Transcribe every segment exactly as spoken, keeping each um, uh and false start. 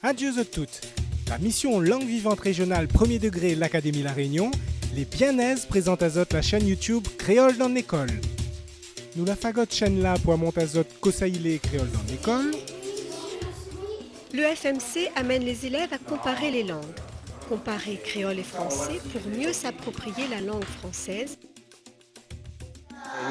Adié zot tout. La mission Langue vivante régionale premier degré L'Académie La Réunion lé bien èz prézant azot la chaîne YouTube Kréol dan lékol. Nou la fagot chaîne la pou amont azot kosa i lé kréol dan lékol. Le F M C amène les élèves à comparer les langues. Comparer créole et français pour mieux s'approprier la langue française.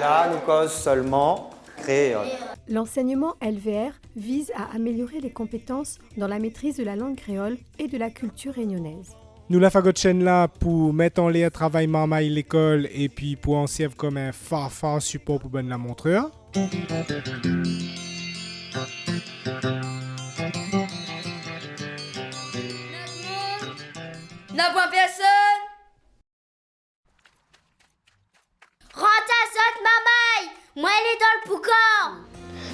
La, nou koz solman kréol. L'enseignement L V R vise à améliorer les compétences dans la maîtrise de la langue créole et de la culture réunionnaise. Nou la fagot chaîne la pou mèt anlèr travay marmay lékol épi pou ansèrv kom in fanfar sipor pou bann lamontrèr. Na pwin pèrsone. Rant azot marmay, mwin lé dan le poukan.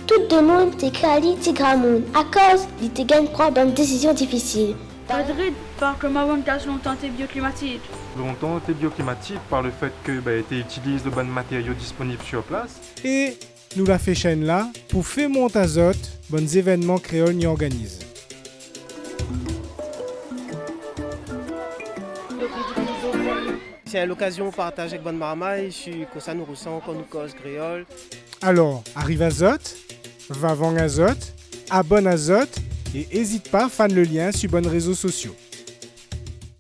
Tout demoun té kali ti gramoun akoz li té gingn pran bann désizion difisil. Padré, par koman bann kaz lontan té bioklimatik. Lontan té bioklimatik par le fèt ke, ben, té itiliz le bann matério disponib sur plas. É nou la fé chaîne la pou fé mont azot bann zévènman kréol ni organiz. Sé in lokazion pou partaz èk bann marmay si kosa nou rosan kan nou koz kréol. Alor, ariv azot, va vang azot, abonn azot, é ézit pa fann le lien si bann rézo sosio.